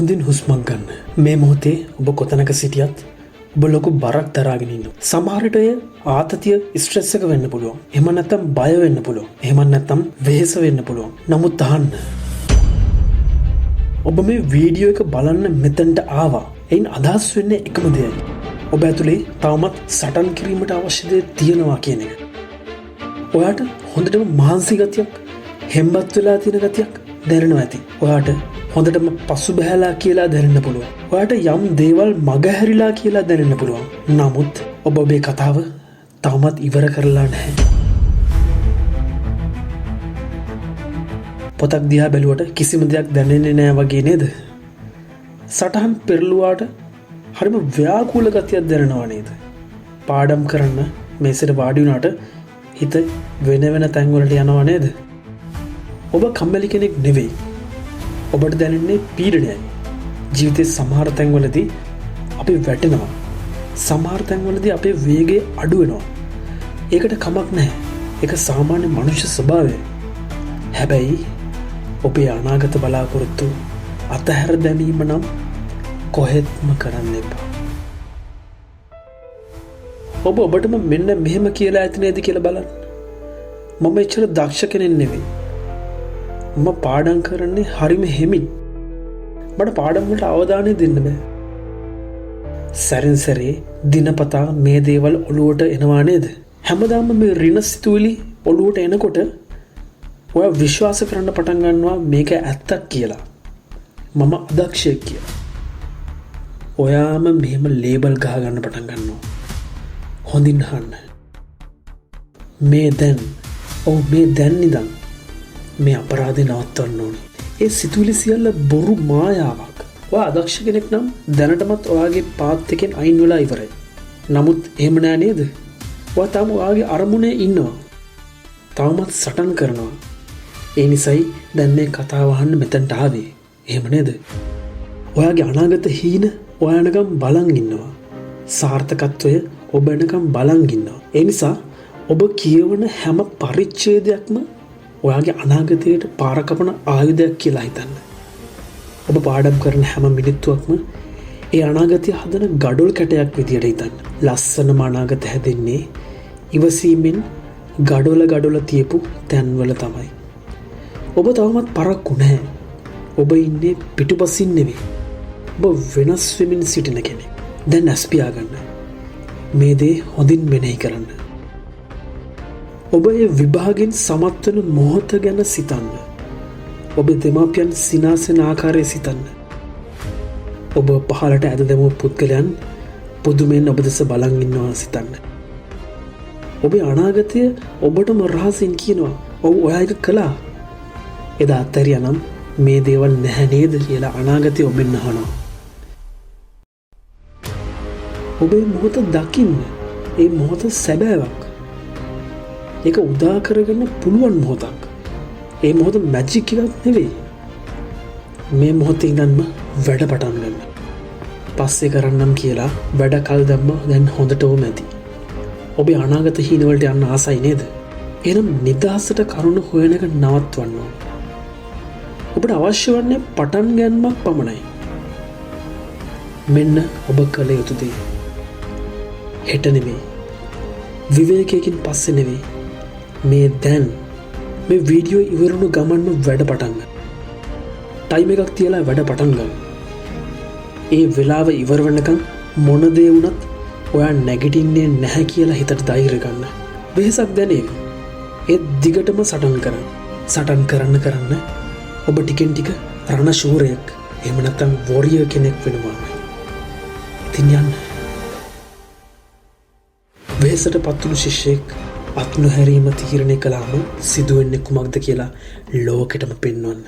හොඳින් හුස්මක් ගන්න. මේ මොහොතේ ඔබ කොතනක සිටියත් ඔබ ලොකු බරක් දරාගෙන ඉන්නවා. සමහර විට එය ආතතිය, ස්ට්‍රෙස් එක වෙන්න පුළුවන්. එහෙම නැත්නම් බය වෙන්න පුළුවන්. එහෙම නැත්නම් වෙහෙස වෙන්න පුළුවන්. නමුත් අහන්න. ඔබ මේ වීඩියෝ එක බලන්න මෙතනට ආවා. එයින් අදහස් වෙන්නේ එකම දෙයයි. ඔබ ඇතුලේ තවමත් සටන් කිරීමට අවශ්‍ය දේ තියෙනවා කියන එක. ඔයාට හොඳටම මහන්සි ගතියක්, හෙම්බත් වෙලා තියෙන ගතියක් දැනෙනවා ඇති. ඔයාට හොඳටම පසු බැහැලා කියලා දැනෙන්න පුළුවන්. ඔයාට යම් දේවල් මගහැරිලා කියලා දැනෙන්න පුළුවන්. නමුත් ඔබ ඔබේ කතාව තවමත් ඉවර කරලා නැහැ. පොතක් දිහා බැලුවට කිසිම දෙයක් දැනෙන්නේ නෑ වගේ නේද? සටහන් පෙරළුවාට හරිම ව්‍යාකූල ගතියක් දැනෙනවා නේද? පාඩම් කරන්න මේසෙට වාඩි වුණාට හිත වෙන වෙන තැන්වලට යනවා නේද? ඔබ කම්මැලි කෙනෙක් නෙවෙයි. ඔබට දැනෙන්නේ පීඩනයයි. ජීවිතේ සමහර තැන්වලදී අපි වැටෙනවා. සමහර තැන්වලදී අපේ වේගය අඩු වෙනවා. ඒකට කමක් නැහැ. ඒක සාමාන්‍ය මනුෂ්‍ය ස්වභාවය. හැබැයි ඔබේ අනාගත බලාපොරොත්තු අතහැර දැමීම නම් කොහෙත්ම කරන්න එපා. ඔබ ඔබටම මෙන්න මෙහෙම කියලා ඇති නේද කියලා බලන්න. මම එච්චර දක්ෂ කෙනෙක් නෙවෙයි. මම පාඩම් කරන්නේ හරිම හෙමින්. මට පාඩම් වලට අවධානය දෙන්න බෑ. සැරින් සැරේ දිනපතා මේ දේවල් ඔළුවට එනවා නේද? හැමදාම මේ ඍණ සිතුවිලි ඔළුවට එනකොට ඔයා විශ්වාස කරන්න පටන් ගන්නවා මේක ඇත්තක් කියලා. මම අදක්ෂයෙක් කියලා. ඔයාම මෙහෙම ලේබල් ගහ ගන්න පටන් ගන්නවා. හොඳින් අහන්න. මේ දැන්, ඔව් මේ දැන් ඉඳන් මේ අපරාධය නවත්තන්න ඕනේ. ඒ සිතුවිලි සියල්ල බොරු මායාවක්. ඔයා අදක්ෂ කෙනෙක් නම් දැනටමත් ඔයාගේ පාත් එකෙන් අයින් වෙලා ඉවරයි. නමුත් එහෙම නෑ නේද? ඔයා තාම ඔයාගේ අරමුණේ ඉන්නවා. තවමත් සටන් කරනවා. ඒ නිසයි දැන් මේ කතාව අහන්න මෙතනට ආවේ. එහෙම නේද? ඔයාගේ අනාගත හීන ඔයා එනකම් බලන් ඉන්නවා. සාර්ථකත්වය ඔබ එනකම් බලන් ඉන්නවා. ඒ නිසා ඔබ කියවන හැම පරිච්ඡේදයක්ම ඔයාගේ අනාගතයට පාර කපන ආයුධයක් කියලා හිතන්න. ඔබ පාඩම් කරන හැම මිනිත්තුවක්ම ඒ අනාගතය හදන ගඩොල් කැටයක් විදියට හිතන්න. ලස්සනම අනාගත හැදෙන්නේ ඉවසීමෙන් ගඩොල ගඩොල තියපු තැන්වල තමයි. ඔබ තවමත් පරක්කු නැහැ. ඔබ ඉන්නේ පිටුපසින් නෙවෙයි. ඔබ වෙනස් වෙමින් සිටින කෙනෙක්. දැන් ඇස් පියාගන්න. මේ දේ හොඳින් මෙනෙහි කරන්න. ඔබ ඒ විභාගෙන් සමත් වන මොහොත ගැන සිතන්න. ඔබ දෙමාපියන් සිනාසෙන ආකාරය සිතන්න. ඔබ පහලට ඇද දැමූ පුද්ගලයන් පුදුමෙන් ඔබ දෙස බලන් ඉන්නවා සිතන්න. ඔබේ අනාගතය ඔබටම රහසින් කියනවා, ඔව් ඔයා ඒක කළා. එදා අත්හැරියා නම් මේ දේවල් නැහැ නේද කියලා අනාගතය ඔබෙන් අහනවා. ඔබේ මොහොත දකින්න. ඒ මොහොත සැබෑවක්. ඒක උදා කරගන්න පුළුවන් මොහොතක්. ඒ මොහොත මැජික් එකක් නෙවෙයි. මේ මොහොතේ ඉඳන්ම වැඩ පටන් ගන්න. පස්සේ කරන්නම් කියලා වැඩ කල් දැම්ම දැන් හොඳටම ඇති. ඔබේ අනාගත හීනවලට යන්න ආසයි නේද? එහෙනම් නිදහසට කරුණ හොයන එක නවත්වන්න ඕන. ඔබට අවශ්‍ය වන්නේ පටන් ගැනීමක් පමණයි. මෙන්න ඔබ කළ යුතු දේ. හෙට නෙමෙයි. විවේකයකින් පස්සේ නෙවෙයි. මේ දැන් මේ වීඩියෝ ඉවරුණු ගමන්ම වැඩ පටන් ගන්න. ටයිම් එකක් තියලා වැඩ පටන් ගන්න. ඒ වෙලාව ඉවර වෙනකන් මොන දේ වුණත් ඔයා නැගිටින්නේ නැහැ කියලා හිතට ධෛර්ය ගන්න. වෙහසක් දැනේවි. ඒත් දිගටම සටන් කරන්න. සටන් කරන්න කරන්න ඔබ ටිකෙන් ටික රණශූරයෙක්, එහෙම නැත්නම් වොරියර් කෙනෙක් වෙනවාමයි. ඉතින් යන්න. වෙහසට පත්වුණු ශිෂ්‍යයෙක් අත් නොහැරීම තීරණය කළාම සිදුවෙන්නේ කුමක්ද කියලා ලෝකෙටම පෙන්වන්න.